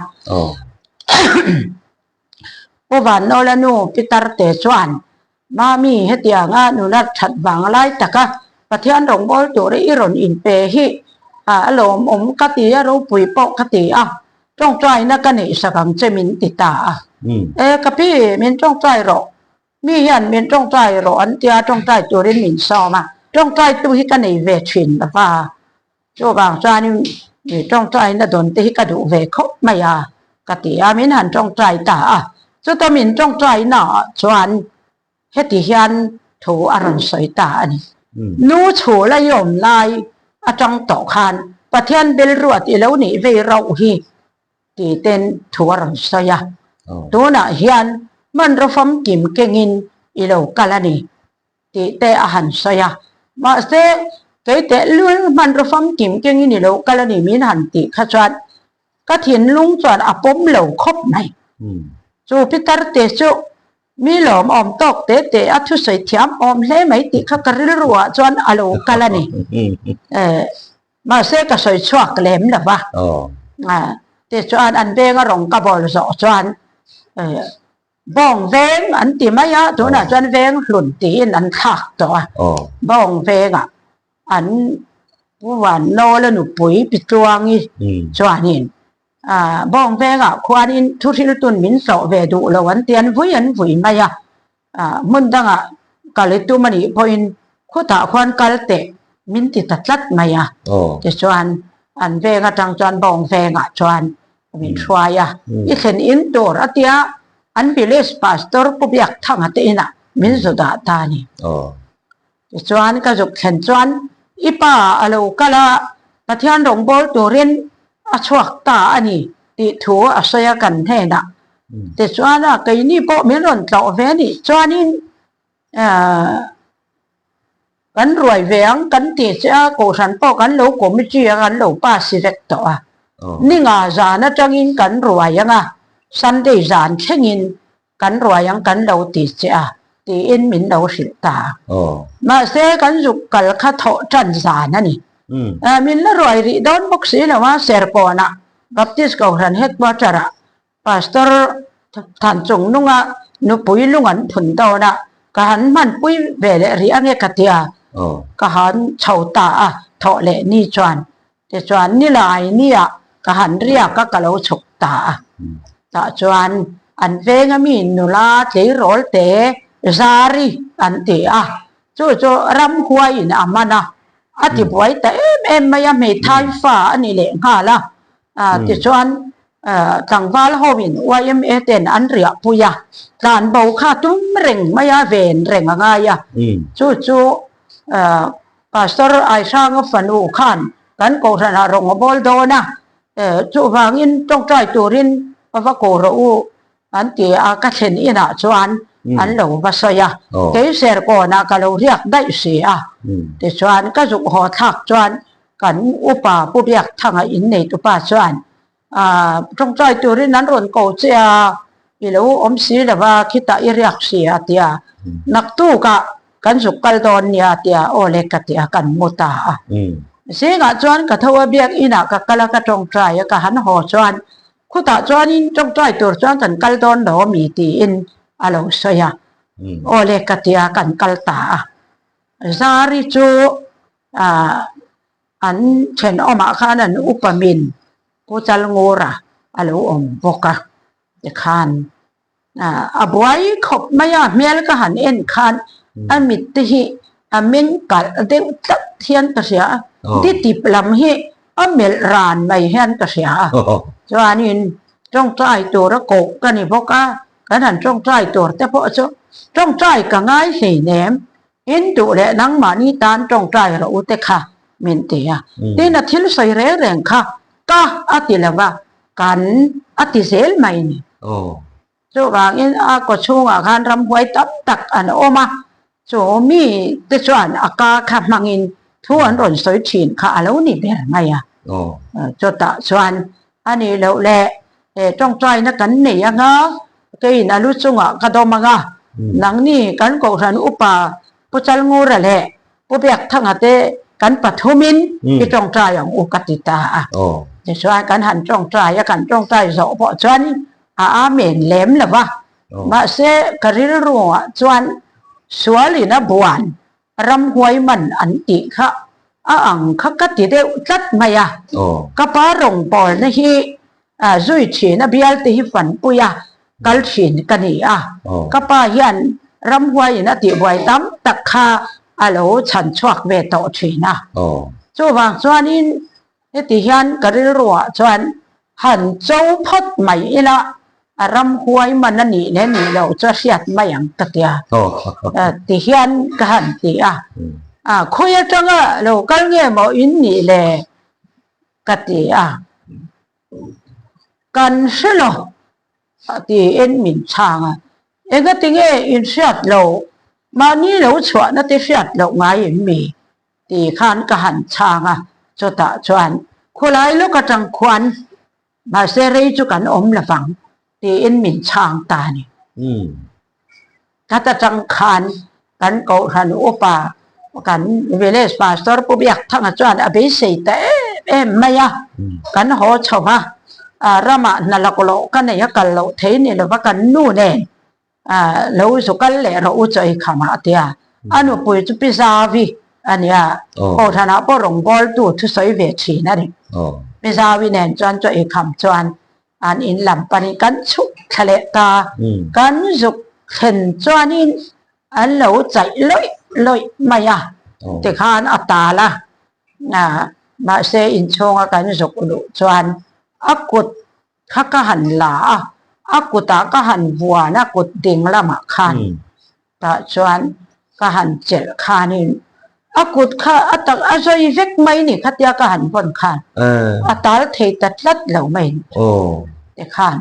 Pu Vanawla nu pi tarte chuan Mami, hetianga nula that vang lai taka Pathian rawngbâwl tur i rawn inpe hi a lawmawm ka ti a, ropui pawh ka ti a, tawngtaina ka neihsak ang che min ti ta a. E, ka pi, min tawngtai rawh. Mi hian min tawngtai rawh an tia tawngtai turin min sâwm a, tawngtaitu hi ka nei ve thin lo va. Chuvang chuanin mi tawngtaina dawn te hi ka duh ve khawp mai a, ka ti a, min han tawngtai ta a. Chuta min tawngtainaah chuan heti hian thu a rawn sawi ta a ni. Nu chhul a i awm lai atang tawh khan Pathian belruat i lo nih vei rauh hi ti ten thu a rawn sawi a. Tunah hian hmanraw famkim kengin i lo kal a ni. Tih te a han sawi a. Mahse, kei tehlul hmanraw famkim kengin i lo kal a ni min han tih kha chuan ka thinlung chuan a pawm lo khawp mai. Chu pitar te chu mi lawmawm tawk te te a thusawi thiam awm hle mai tih kha ka rilru ah chuan a lo kal a ni. Mahse, ka sawi chhuak lem lo va. Tichuan an venga rawng ka bawl zawh chuan Bawng veng an ti mai a, tunah chuan veng hlun tiin an thlak tawh a. Bawng vengah an Pu Vannawla nupui Pi Tluangi chuanin Bawng vengah khuanin thuhriltun min hlawh ve duh lo an ti, an vui an vui mai a. Hmun dangah kal i tum a nih pawhin khutah khuan kal teh min ti ta tlat mai a. Tichuan an veng atang chuan Bawng vengah chuan min hruai a, i thlen in tur a tia an village pastor Pu Biakthanga te inah min zu dah ta a ni. Tichuan ka zuk thlen chuan i pa a lo kal a, Pathian rawngbâwl turin a chhuak ta a ni tih thu a sawi a kan hnenah. Tichuan a keini pawh min rawn tlawh ve nih chuanin Kan ruai ve ang kan ti che a, Kohhran pawh kan lo committee a kan lo pass vek tawh a. Ninga zan atangin kan ruai ang a, Sunday zan thlengin kan ruai ang kan lo ti che a, tiin min lo hrilh ta a. Mahse kan zuk kal kha thawh tan zan a ni. Min la ruai rih dawn bawk si lo a, Serkawnah Baptist Kohhran headquarter-ah Pastor than chung nunga nupui lung an phun dawn a, ka han hmanpui ve leh rih ange ka ti a. Ka han chho ta a, thawh leh ni chuan. Tichuan nilai nia ka han riak a, ka lo chhuk ta a. Tah chuan an venga mi nula tleirawl te Zari an ti a, chu chu ramhuaiin a man a, a tibuai ta em em mai a, hmeithai fa a ni lehnghal a. Tichuan tlangval hoin yma ten an riahpui a, tlanbo kha tum reng mai a, ven reng a ngai a, chu chu Pastor Aihranga fanu khan kan kohhranah rawng a bawl dawn a, chuvangin tawngtai turin ka va ko rawh u an ti a, ka thlen inah chuan an lo va sawi a, kei Serkawnah ka lo riak daih si a, tichuan ka zuk haw thlak chuan kan upa Pu Biakthanga inneitupa chuan Tawngtai turin an rawn ko che a, i lo awm si lo va, khitah i riak si a tia, naktukah kan zuk kal dawn nia a tia, aw le ka ti a, kan mu ta a. Zingah chuan ka tho a, biakinah ka kal a, ka tawngtai a, ka han haw chuan khutah chuanin tawngtai tur chuan kan kal dawn lo ami tiin a lo sawi a, aw le ka ti a, kan kal ta a. Zari chu An thenawmah khan an upa min Pu Chalngura a lo awm bawk a, tikhan a buai khawp mai a, hmel ka han en khan a mit te hi a meng kalh deuh tlat hian ka hria a, ditip lam hi a melh ran mai hian ka hria a, chuanin tawngtai tura koh ka ni bawk a, kan han tawngtai tur te pawh chu tawngtai ka ngai hleinem. In duh leh nangmahni tan tawngtai rawh u te kha min ti a. Tin a thil sawi reng reng kha ka a ti lo va, kan a ti zel mai ni. Chuvangin a kaw chhungah khan ramhuai tam tak an awm a, chu mi te chuan a ka kha hmangin thu an rawn sawi thin kha a lo ni ber mai a. Chutah chuan a nih loh leh tawngtaina kan nei anga Keiin a lu chungah ka dawm ang a, nangni kan Kohhran upa Pu Chalngura leh Pu Biakthanga te kan pathumin i tawngtai ang u ka ti ta a. Tichuan kan han tawngtai a, kan tawngtai zawh pawh chuan a amen lem lo va. Mahse ka rilruah chuan sualin a buan ramhuai man an tih kha a ang kha ka ti deuh tlat mai a. Ka pa rawngbawlna hi zui thin a, bial te hi fanpui a kal thin ka ni a. Ka pa hian ramhuaiin a tihbuai tam tak kha a lo chhan chhuak ve tawh thin a. Chuvang chuanin Heti hian ka rilruah chuan han cho phawt mai ila a ram huai man a nih leh nih loh chu a hriat mai ang ka tia. Ti hian ka han ti a, khawi atanga lo kal nge maw in nih le ka ti a, kan hre lo tiin min chhang a, engatinge in hriat loh mahni lo chhuahna te hriat loh ngai em mi? Ti khan ka han chhang a, chutah chuan khulai lawk atang khuan mahse rei chu kan awm lo vang tiin min chhang ta a ni. Khat atang khan kan Kohhran upa kan Village Pastor Pu Biakthanga chuan a beisei ta em em mai a, kan haw chho va, ramah hna laklawh ka nei a kal loh thei ni lova kan nu nen Lo zu kal leh rawh u chaw i kham ah tia a nupui chu pi Zavi a nia, Kohhranah pawh rawngbawltu thusawi ve thin a ni. Pi Zavi nen chuan chaw i kham chuan an in lam panin kan chhuk thla leh ta, kan zuk thlen chuanin an lo chaih lawih lawih mai a, tikhan a tal a, mahse inchhunga kan zuk luh chuan a kut Kha ka han la a, a kutah ka han vuan a, kut ding lamah khan tah chuan ka han chelh khanin a kut kha a tak a zawi vek mai ni khatia ka han vawn khan a tal thei ta tlat lo mai ni tikhan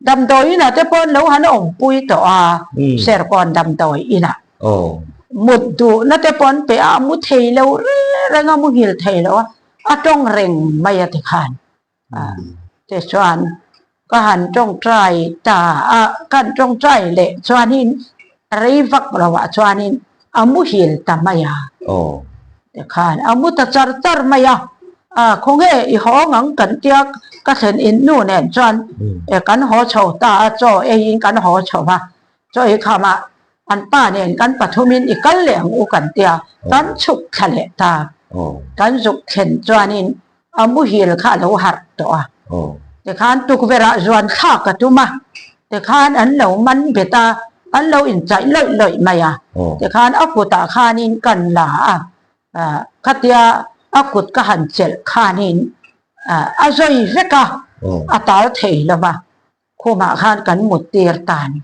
damdawi inah te pawh an lo han awmpui tawh a, Serkawn damdawi inah mut duhna te pawh an pe a, a mu thei lo reng a, muhil thei lo a, a tawng reng mai a tikhan. Tichuan ka han tawngtai ta a, ka han tawngtai leh chuanin rei vak loah chuanin a muhil ta mai a. Tikhan a mu ta char char mai a, khawnge i haw ngang kan tia ka thlen in nu nen chuan kan haw chho ta a, chaw eiin kan haw chho va, chaw ei khamah. An pa nen kan pathumin i kal leh ang u kan tia, kan chhuk thla leh ta. Kan zuk thlen chuanin a muhil kha a lo harh tawh a. Tikhan tukverhah zuan thlak a tum a, tikhan an lo man bet a, an lo inchaih lawih lawih mai a. Tikhan a kutah khanin kan la a, khatia a kut ka han chelh khanin a zawi vek a, a tal thei lo va. Khumah khan kan mut tir ta a ni.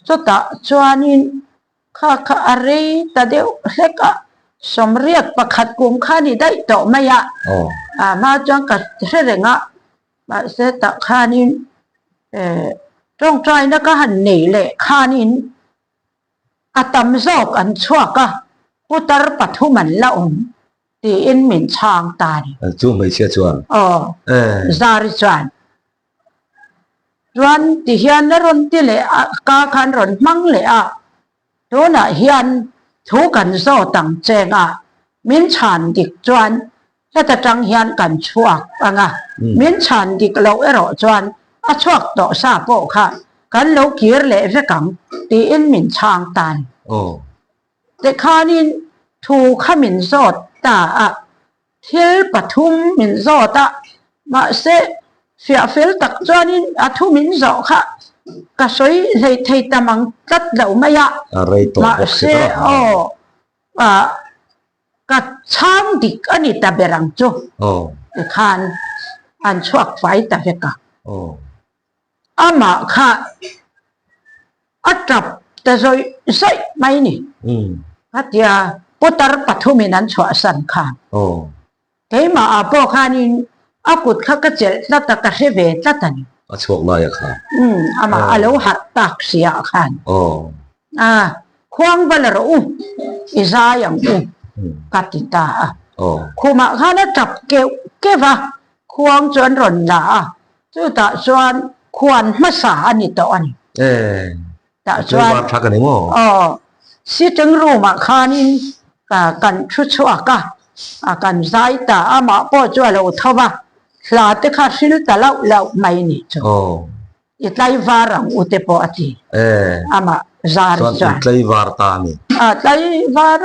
Chutah chuanin kha kha a rei ta deuh hlek a, sawmriat pakhat kum kha a ni daih tawh mai a, a hma chuan ka hre reng a, mahse tah khanin tawngtaina ka han nei leh khanin a tam zawk an chhuak a, putar pathum an la awm. Tiin min chhang ta a ni. Chu hmeichhia chuan. Aw, Zari chuan. Chuan ti hian a rawn ti leh a, ka khan rawn hmang leh a, tunah hian thu kan zawt ang cheng a, min chhan dik chuan heta tang hian kan chhuak ang a, min chhan dik loh erawh chuan a chhuak tawh sa pawh kha kan lo kir leh vek ang tiin min chhang ta a ni. Aw. Tikhanin thu kha min zawt ta a, thil pathum min zawt a, mahse fiah fel tak chuanin a thu min zawh kha ka sawi hlei thei ta mang tlat lo mai a, mahse aw ka chhang dik a ni ta ber ang chu tikhan an chhuak fai ta vek a. Amah kha a tap ta zawih zawih mai ni. Khatia putar pathumin an chhuahsan khan. Keimah ah pawh khanin a kut kha ka chelh tlat a, ka hre ve tlat a ni. A chhuak lai a khan. Amah a lo harh tak si ah khan. A, khuang va la rawh u, i zai ang u, ka ti ta a. Khumah khan a tap keuh keuh a, khuang chu an rawn la a. Chutah chuan khuan hmasa a ni tawh a ni. Tah chuan aw sitting room ah khanin kan thu chhuak a, kan zai ta a, amah pawh chu a lo tho va, hla te kha hril ta lauh lauh mai ni chu. I tlaivar ang u te pawh a ti. Amah zar chuan. Tlaivar ta a ni. Tlaivar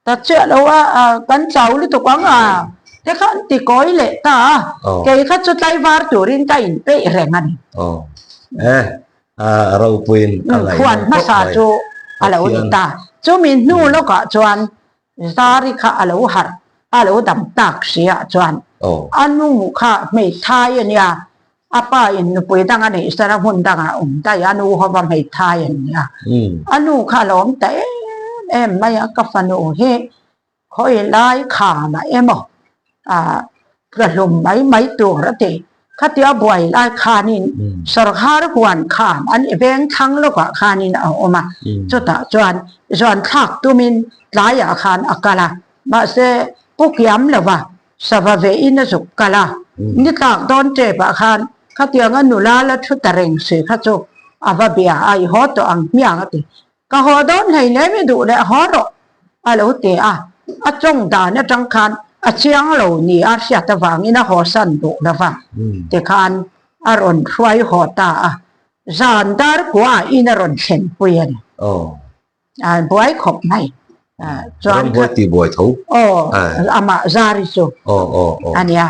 Ta chiah lo a, kan chau lutuk ang a, te kha an ti kawi leh ta a, kei kha chu tlaivar turin ka inpeih reng a ni. Aw, e, a ropuiin a ngaih Khuan hmasa chu a lo ni ta. Chumi hnu lawkah chuan Zari kha a lo harh, a lo dam tak si ah chuan a nu kha hmeithai a nia, a pa in nupui dang a neih san a hmun dangah a awm daih a, a nu hova hmeithai an nia. A nu kha a lo awm ta em em mai a, ka fanu hi khawi lai khamah emaw ah tla hlum mai mai tur a ti. Khatia buai lai khanin sawrkhar huan kham an i veng thlang lawkah khanin a awm a, chutah chuan zuan thlak tumin tlaiah khan a kal a, mahse pu kiam lova Sava ve in a zuk kal a, ni tlak dawn tep ah khan khatiang a nula la thu ta reng si kha chu a va bia a, i haw tawh ang hmiang a ti. Ka haw dawn hlei lem i duh leh haw rawh a lo ti a, a tawng dan atang khan a chiang lo ni a hriat avangin a haw san duh lo va, tikhan a rawn hruai haw ta a, zan dar kua ah in a rawn thlen pui a ni. A buai khawp mai. Chuan Rambuai ti buai tho. Aw, amah zari chu. Aw, aw, aw. Ania,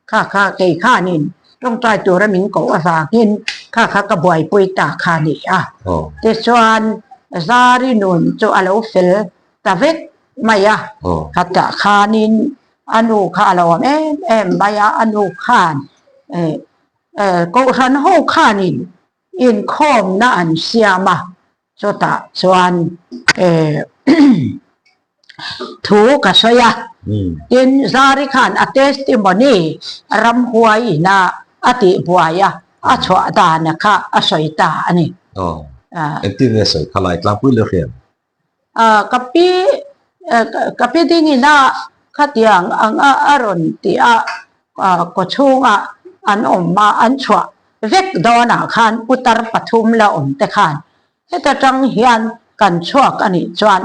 kha kha kei khanin tawngtai tura min koh avangin kha kha ka buaipui ta kha a ni a. Tichuan zari nun chu a lo fel ta vek mai a. Khatah khanin a nu kha a lo awm em em mai a, a nu khan kohhran ho khanin inkhawmna an siam a. Chutah chuan thu ka sawi a, tin Zari khan a testimony ramhuai ina a tihbuai a, a chhuah dana kha a sawi ta a ni. Aw, engtin nge sawi kha lai tlangpui leh hriat? Ka pi, ka pi dingina khatiang anga a rawn ti a, kawchhunga an awm a, an chhuah vek dawnah khan putar pathum la awm te khan heta tang hian kan chhuak a nih chuan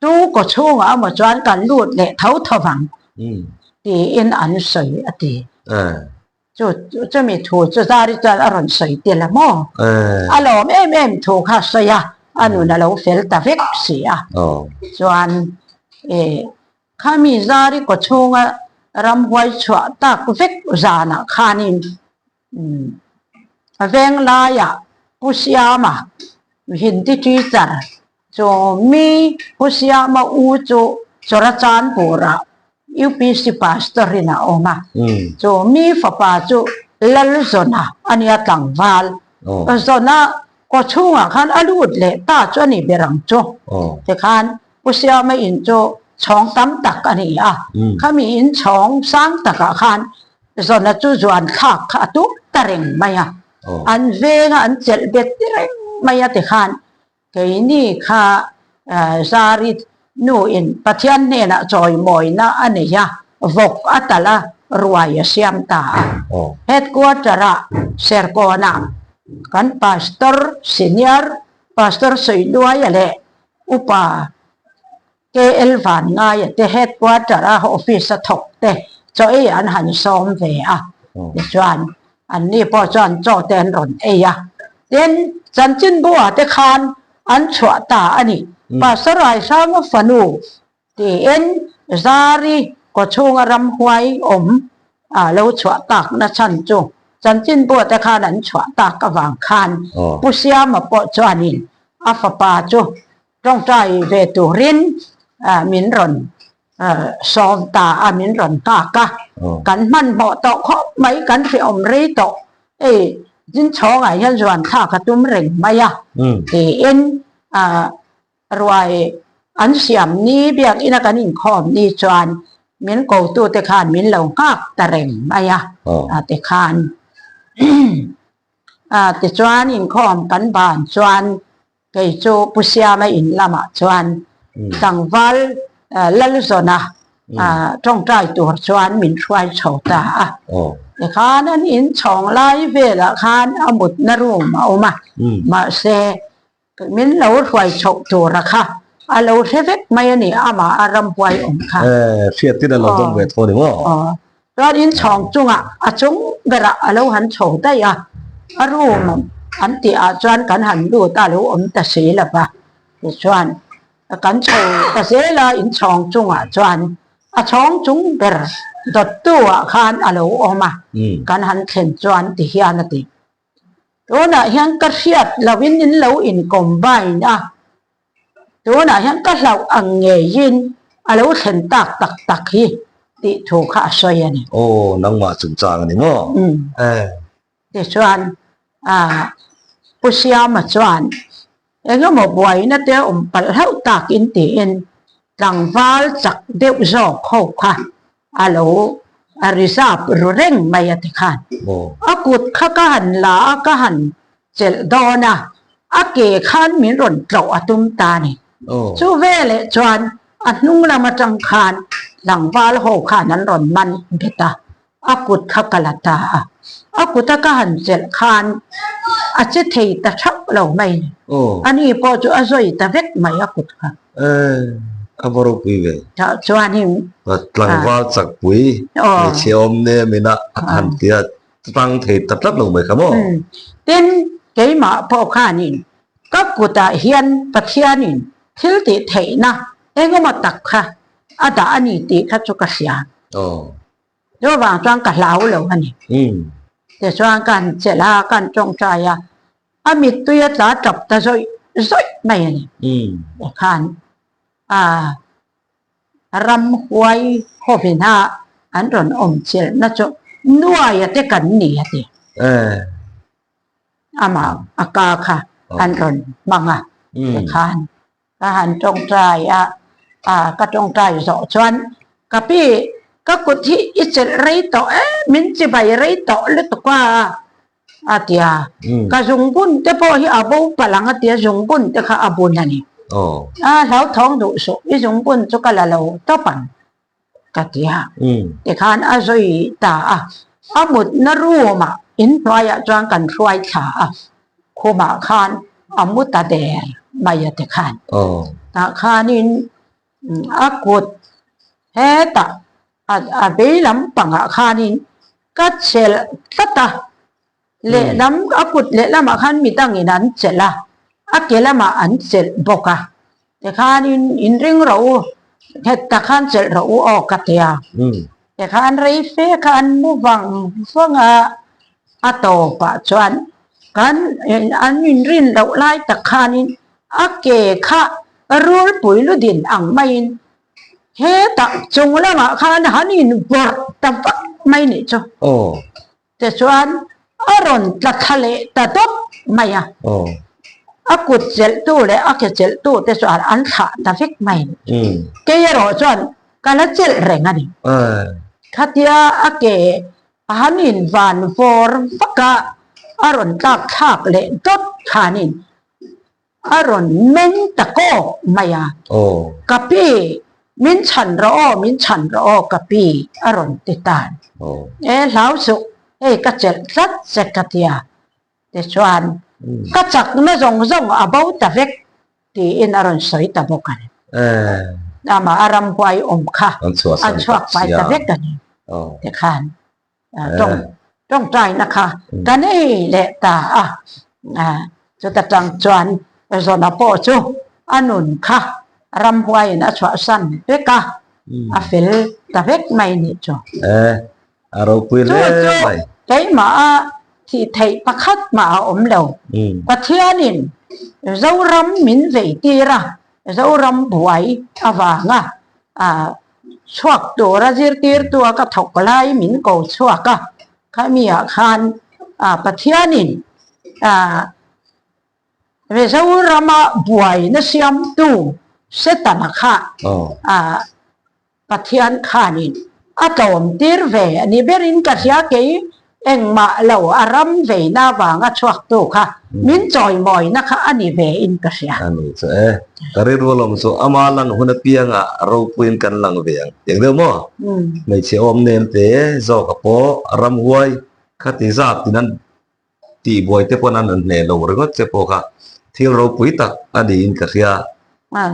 tu kawchhungah emaw chuan kan lut leh tho tho vang tiin an sawi a ti. Chu chumi thu chu Zari chuan a rawn sawi tel a maw? A lawm em em thu kha a sawi a, a nun a lo fel ta vek si a. Chuan khami Zari kaw chhunga ramhuai chhuah tak vek zanah khanin A veng laiah Pu Siama Hindi teacher chu mi Pu Siama u chu Chawrachanpurah UPC pastor in a awm a. Chu mi fapa chu Lalzawna a nia tlangval. Zawna kaw chhungah khan a lut leh ta chu a ni ber ang chu. Tikhan Pu Siama in chu chhawng tam tak a ni a. Khami in chhawng sang takah khan Zawna chu zuan thlak kha a tum ta reng mai a, an venga an chelh bet reng mai a tikhan keini kha Zari nu in Pathian hnenah chawimawina a nei a, vawk a talh a, ruai a siam ta a. Headquarter ah Serkawnah kan Pastor Senior Pastor Sawiluaia leh Upa KL Vanngaia te headquarter a office a thawk te chaw ei an han sawm ve a, tichuan anni pawh chuan chaw te an rawn ei a. Tin, chanchinbu ah te khan an chhuah ta a ni. Pastor Raihranga fanu tiin Zari kawchhunga ramhuai awm a lo chhuah tak na chhan chu chanchinbu ah te khan an chhuah tak avang khan Pu Siama pawh chuanin a fapa chu Tawngtai ve turin min rawn sawm ta a, min rawn nghak a. Kan hmanhmawh tawh khawp mai, kan hrehawm rei tawh. Hei Jinchhawngah hian zuan thlak a tum reng mai a, tiin ruai an siam ni biakina kan inkhawm ni chuan min kotute khan min lo nghak ta reng mai a, tikhan tichuan inkhawm kan ban chuan Kei chu Pu Siama in lamah chuan tlangval Lalzawna tawngtai tur chuan min hruai chho ta a. Tikhan an in chhawng lai velah khan a mutna room a awm a, mahse min lo hruai chhoh tura kha a lo hre vek mai a ni, amah a ramhuai awm kha. Hriattir a lo dawng ve tho a ni maw? Chuan inchhawng chungah a chung berah a lo han chho daih a, a room an tih ah chuan kan han lut a, a lo awm ta si lo va. Tichuan kan chho ta zel a, inchhawng chungah chuan a chhawng chung ber dawttu ah khan a lo awm a, kan han thlen chuan ti hian a ti. Tunah hian ka hriat lohin in lo in combine a, Tunah hian ka hlauh ang ngeiin a lo thlen tak tak tak hi tih thu kha a sawi a ni. Aw, nangmah chungchang a ni maw? Umm. Tichuan, Pu Siama chuan eng emaw buaina te awm palh hlauh takin tiin tlangval chak deuh zawk ho kha a lo reserve ru reng mai a ti khan. A kut kha ka han la a, ka han chelh dawn a, a ke khan min rawn tlawh a tum ta a ni. Chu veleh chuan a hnung lam atang khan tlangval ho khan an rawn man bet a, a kut kha ka la ta a. A kuta ka han chelh khan a che thei ta thap lo mai a ni. Ani pawh chu a zawi ta vek mai a kut kha. A va ropui ve. Chuanin. Tlangval chakpui hmeichhe awm nem ina a han tia tang thei ta tlat lo mai kha maw? Tin, keimah pawh khanin ka kutah hian Pathianin thil tih theihna engemaw tak kha a dah a ni tih kha chu ka hria. Chuvang chuan ka hlau lo a ni. Tichuan ka han chelh a, ka han tawngtai a, a mittui a tla tap ta zawih zawih mai a ni. Tikhan a ramhuai hovin a an rawn awm chelhna chu nuaia te kan ni a ti. Amah a ka kha an rawn hmang a, tikhan Ka han tawngtai a, ka tawngtai zawh chuan ka pi ka kut hi i chelh rei tawh em, min chibai rei tawh lutuk a a ti a, ka zungbun te pawh hi a bo palh ang a ti a, zungbun te kha a bun a ni. A hlauthawng duh suh, i zungbun chu ka la lo tawp ang ka ti a, tikhan a zui ta a, a mutna room ah inhnuaiah chuan kan hruai thla a, khumah khan a mu ta der mai a tikhan tah khanin a kut hetah a vei lampangah khanin. Ka chelh tlat a, lehlam a kut lehlamah khan midangin an chelh a, a ke lamah an chelh bawk a. Tikhanin inring rawh u, nghet tak khan chelh rawh u aw ka ti a. Tikhan rei fe kha an mu vang vang a, a tawpah chuan kan an inrin loh lai tak khanin a ke kha rulpui ludin ang maiin Hetah chung lamah khan han invawrh ta vak mai nih chu. Tichuan a rawn tla thla leh ta dawp mai a. A kut chelhtu leh a ke chelhtu te chuan an thlah ta vek mai nih chu. Kei erawh chuan ka la chelh reng a ni. Khatia a ke a han invan vawr vak a, a rawn tlak thlak leh dawp khanin A rawn meng ta kawk mai a. Ka pi, min chhan rawh aw, min chhan rawh aw ka pi, a rawn ti tan. E hlau suh, hei ka chelh tlat che ka ti a. Tichuan, ka chakna zawng zawng a bo ta vek, tiin a rawn sawi ta bawk a ni. Amah a ramhuai awm kha a chhuak fai ta vek a ni. Tikhan. Tawng tawngtaina kha ka nei leh ta a, chuta tang chuan Zawna pawh chu a nun kha ramhuaiin a chhuahsan vek a, a fel ta vek mai nih chu. A ropui hle mai. Chu chu keimah a thih theih pakhat mah a awm lo. Pathianin Zoram min vei tir a, Zoram buai avanga Chhuak tura zirtirtua ka thawk lai min ko chhuak a, khami ah khan Pathianin Mizorama buaina siamtu Setana kha Pathian khanin a tlawmtir ve a ni berin ka hria kei Engmah lo a ram veina vanga chhuaktu kha min chawimawina kha a ni ve in ka hria. A ni chu e. Ka rilru lawm chu ama lang hun apianga ropuiin kan lang ve ang tiang deuh maw? Hmeichhe awm nem te zawk a pawh ramhuai khati zat tin an tihbuai te pawn an rawn hneh lo ringawt che pawh kha thil ropui tak a niin ka hria.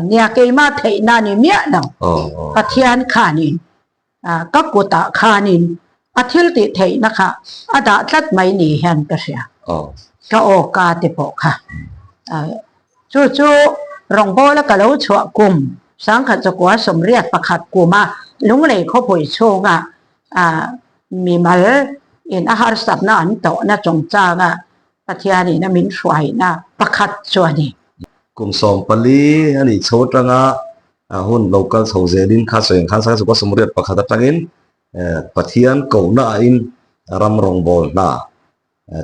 Nia keimah theihna a ni miah lo. Pathian khanin Ka kutah khanin a thil tih theihna kha a dah tlat mai ni hian ka hria. Ka aw ka te pawh kha. Chu chu rawngbawla ka lo chhuah kum sangkhat chakua sawmriat pakhat kuma Lunglei khawpui chhunga mimal in a harsatna an tawhna chungchanga Pathianin a min hruaina pakhat chu a ni. Kum 14 a nih chho atanga hun lo kal chho zelin kha sawi ang khan Sangha Chukua Sawmriat pakhat atangin Pathian kohna ah in ram rawngbâwl hna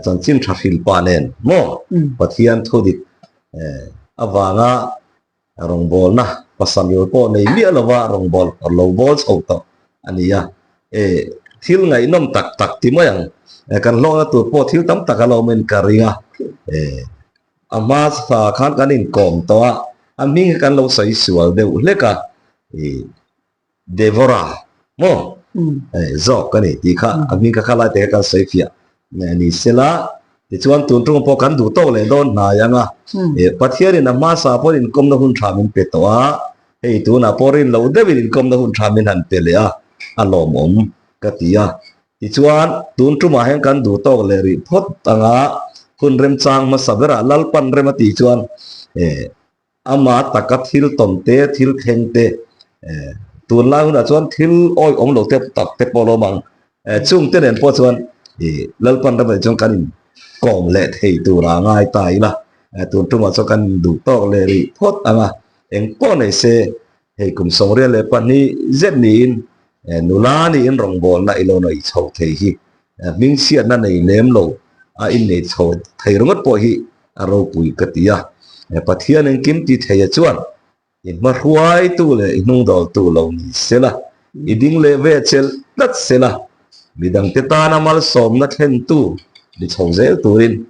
chanchin tha hril pah nen maw Pathian thu dik avanga Rawngbawlna pasal pawh nei miah lova rawngbâwl lo bâwl chho tawh a ni a. E, thil ngaihnawm tak tak ti mai ang. Kan hlawkna tur pawh thil tam tak a lo awmin ka ring a. E, a hma thla khan kan inkawm tawh a, a hming hi kan lo sawi sual deuh hlek a. E, Deborah maw? E, zawk ka ni tih kha a hming kha kha lai te kha kan sawi fiah ni sela. Tichuan tun ṭung pawh kan duh tawk leh dawn hnai ang a. E, Pathianin a hmasa pawhin inkawmna hun ṭha min pe tawh a, hei tunah pawh rin loh deuhin inkawmna hun ṭha min han pe leh a, a lawmawm ka ti a. Tichuan tun ṭumah hian kan duh tawk leh rih phawt ang a, hun remchang hmasa berah Lalpan rem a tih chuan e, Ama taka thil tawn te, thil thleng te, tunlai hunah chuan thil awihawm lo te tak te pawh a lo awm ang. Chung te nen pawh chuan Lalpan ramah chuan kan inkawm leh thei tura ngai ta ila, tun tumah chuan kan induh tawk leh rih phawt ang a. Eng pawh nei se, hei kum 22 zet niin nula niin rawngbawlna i lo nei chho thei hi Hmingchhiatna nei lem lo a innei chho thei ringawt pawh hi a ropui ka ti a. Pathian engkim ti theia chuan i hmahruaitu leh i hnungdawltu lo ni sela, i ding leh ve chelh tlat sela, midangte tana malsawmna thlentu ni chho zel turin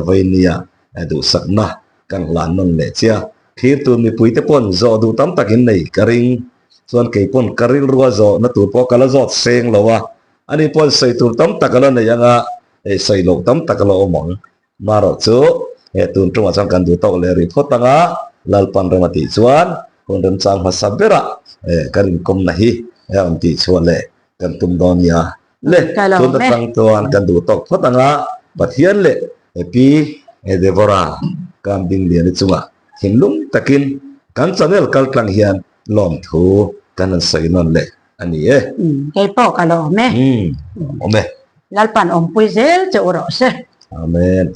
vawinia duhsakna kan hlan nawn leh che a. Thlir tur mipuite pawn zawh duh tam takin nei ka ring chuan kei pawn ka rilrua zawhna tur pawh ka la zawt seng lo a. Ani pawh sawi tur tam tak a la nei ang a, hei sawi loh tam tak a la awm ang. Marawh chu he tun ṭumah chuan kan duh tawk leh rih phawt ang a, Lalpan rem a tih chuan hun remchang hmasa berah kan inkawmna hi a rawn tih chhuah leh kan tum dawn nia. Le, tun atang chuan kan duh tawk phawt ang a, Pathian leh Pi Deborah Kamdingliani chungah thinlung takin kan channel kaltlang hian lawmthu kan han sawi nawn leh a ni e. Kei pawh ka lawm e. Awm e. Lalpan awmpui zel che u rawh se. Amen.